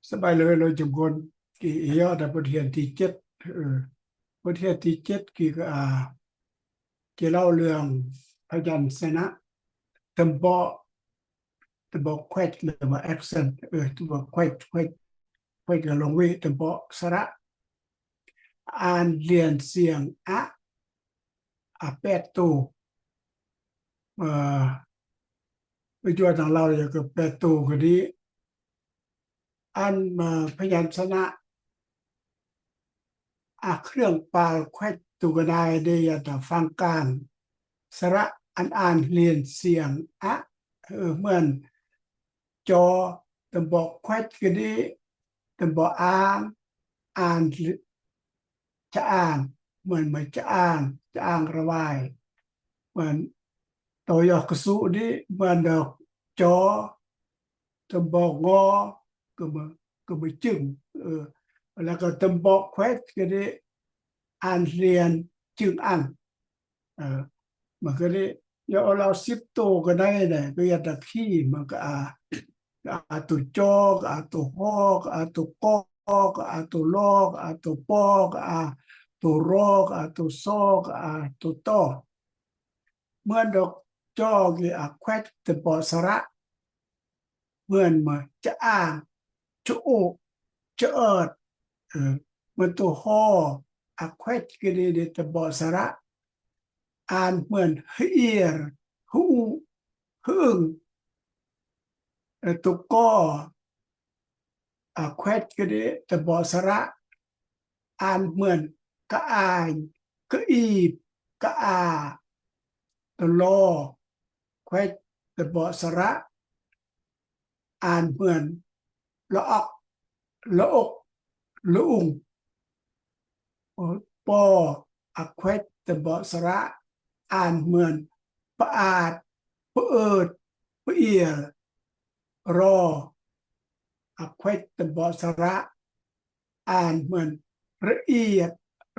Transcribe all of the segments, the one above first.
ສະບາຍດີເລີຍທຸກຄົນ ກີເອຍອດ ບົດຮຽນທີເຈັດ ເອີ ບົດຮຽນທີເຈັດ ກີກະອາ ຈະເລົ່າເລື່ອງພະຍັນຊະນະ ຕຳເບາະ ຕຳເບາະແຄວດ ຫຼືວ່າແອັກເຊັນ ເອີ ຕຳເບາະແຄວດ ແຄວດ ແຄວດກະລົງເວ ຕຳເບາະສະຫຼະ ອ່ານລຽນສຽງອະ ອະ ແປດໂຕ ເອີ ປະໂຫຍດຂອງລາວກະແປດໂຕກະດີ ອັນ ເອີ ພະຍັນຊະນະ ອາ ເຄື່ອງປາວແຄວດຕູກະນາຍເດຍະຕາຟັງການ ສະຫຼະອັນອ່ານລຽນສຽງອະ ເອີ ເໝືອນ ຈອ ຕຳເບາະແຄວດກະດີ ຕຳເບາະອ່າງ ອ່ານ ຈະອ່າງ ເໝືອນ ເໝືອນຈະອ່າງ ຈະອ່າງລະວາຍ ເໝືອນ ໂຕຍອກກະສຸນີ້ ເໝືອນດອກ ຈອ ຕຳເບາະງໍ ກະເໝືອນ ກະເໝືອນຈຶງ ເອີ ແລ້ວກະຕຳເບາະແຄວດກະດີ ອ່ານລຽນຈຶງອັນ ເອີ ມັນກະໄດ້ ຢ່າເອົາລາວສິບໂຕກະໄດ້ນະ ກະຢ່າຕະຄີ ມັນກະອາ ກະອາໂຕ ຈ ກະອາໂຕ ຮ ກະອາໂຕ ກ ກະອາໂຕ ລ ກະອາໂຕ ປ ກະອາໂຕ ຣ ກະອາໂຕ ຊ ກະອາໂຕ ຕ ເໝືອນດອກ ຈ ກະອາແຄວດ ຕະເບາະສະຫຼະ ເໝືອນມາ ຈະອ່າງ ຈະໂອ ຈະເອີດ ເອີ ເໝືອນໂຕ ຮ ອາແຄວດກະດີ ຕະເບາະສະຫຼະ ອ່ານເໝືອນ ຮະອຽນ ຮະອຸ ຮະອຶງ ເອີ ໂຕ ກ ອາແຄວດກະດີ ຕະເບາະສະຫຼະ ອ່ານເໝືອນ ກະອາຍ ກະອີບ ກະອາ ໂຕ ລ ແຄວດ ຕະເບາະສະຫຼະ ອ່ານເໝືອນ ລະອອກ ລະອົກ ລະອຸງ ປ ອາແຄວດ ຕະເບາະສະຫຼະ ອ່ານເໝືອນ ປະອາດ ປະເອີດ ປະເອຍ ຣ ອາແຄວດ ຕະເບາະສະຫຼະ ອ່ານເໝືອນ ລະອຽດ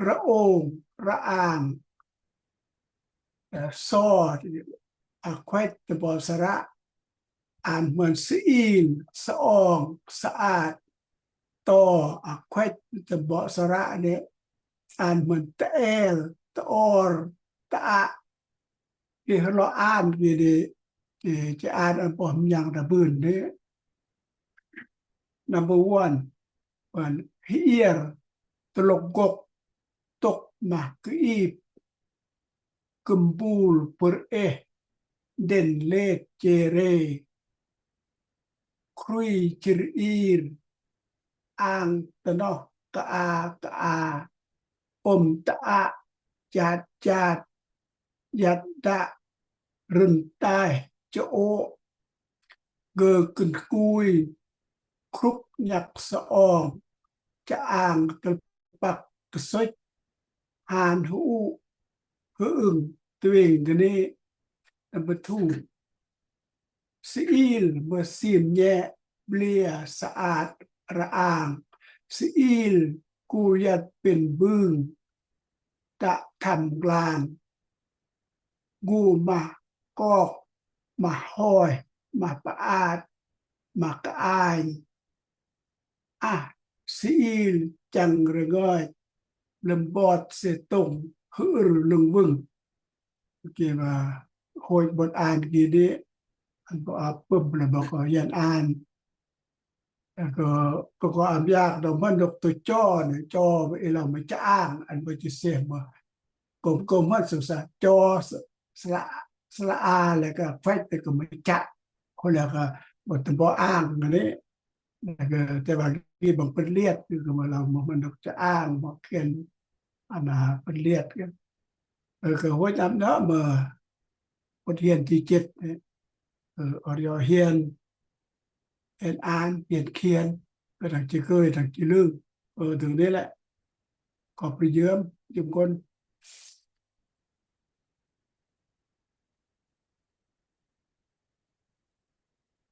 ລະໂອງ ລະອາງ ແລະ ຊ ອາແຄວດ ຕະເບາະສະຫຼະ ອ່ານເໝືອນ ສະອີນ ສະອອງ ສະອາດ ຕ ອາແຄວດ ຕະເບາະສະຫຼະນີ້ ອ່ານເໝືອນ ຕະແອລ ຕະອອລ ຕະອະ ທີ່ເຮົາລອອ່ານຢູ່ນີ້ ເອີ ຈະອ່ານອັນບໍ່ຫຍັງຕະບືນນີ້ ນຳເບີວັນ ເພິ່ນ ຮຽນ ຕະຫຼົກກົກ ຕົກ ມາກະອີບ ກຶມບູລ ປຶເອ ເດັນ ເລດ ເຈເຣ ຄຣຸຍ ຈິຣອີຣ ອ່າງ ຕະໜໍ ກະອາ ກະອາ ອົມ ຕະອະ ຈາດ ຈາດ ຍັດ ດະ ຣຶນ ຕາຍ ຈະໂອ ເກີ ກຶນ ກຸຍ ຄຣຸກ ຍັກ ສະອອງ ຈະອ່າງ ຕະປັກ ກະສົຍ ຮານ ຮະອຸ ຮະອຶງ ຕະເວັງ ກະນີ ນຳປະທູ ສະອີລ ເມີ ຊີມ ແຍະ ເບລຍ ສະອາດ ຣະອາງ ສະອີລ ກູຍັດ ເປັນບຶງ ຕະ ທຳ ກລາງ ກູ ມາ ກອກ ມາ ຮອຍ ມາ ປະອາດ ມາ ກະອາຍ ອາ ສະອີລ ຈັງ ຣະງອຍ ລຳບອດ ເສຕົງ ຮຶອລ ລຶງ ວຶງ ເກວ່າ ໂຫຍ ບົດອ່ານກີ້ນີ້ ອັນບໍ່ອາປຶ້ມ ແລ້ວບໍ່ກໍຮຽນອ່ານ ແລ້ວກໍ ກໍ ກໍອາມຍາກດອກ ມັນດອກໂຕ ຈ ນີ້ ຈ ເວລາມັນຈະອ່າງ ອັນບໍ່ຈະເສມ ກົມ ກົມ ມັນສົງສານ ຈ ສ ສະຫຼະ ສະຫຼະອາ ແລ້ວກໍແຟດ ແລ້ວກໍມາຈະ ຄົນແລ້ວກໍບໍ່ ບໍ່ອ່າງ ອັນນີ້ ແລ້ວກໍ ແຕ່ວ່າກີ້ບາງເພິ່ນລຽດ ຄືວ່າລາວ ມັນດອກຈະອ່າງ ບໍ່ຂຽນ ອັນນ່າ ເພິ່ນລຽດ ເອີ ກໍໂຫຍນຳເນາະ ເມື່ອບົດຮຽນທີເຈັດ ເອີ ອອດຮຽນ ຮຽນອ່ານ ຮຽນຂຽນ ກໍຕັ້ງໃຈເຄີຍ ຕັ້ງໃຈລືມ ເອີ ເຖິງນີ້ແຫຼະ ຂໍໄປຢ້ຽມ ຢ້ຽມກ່ອນ.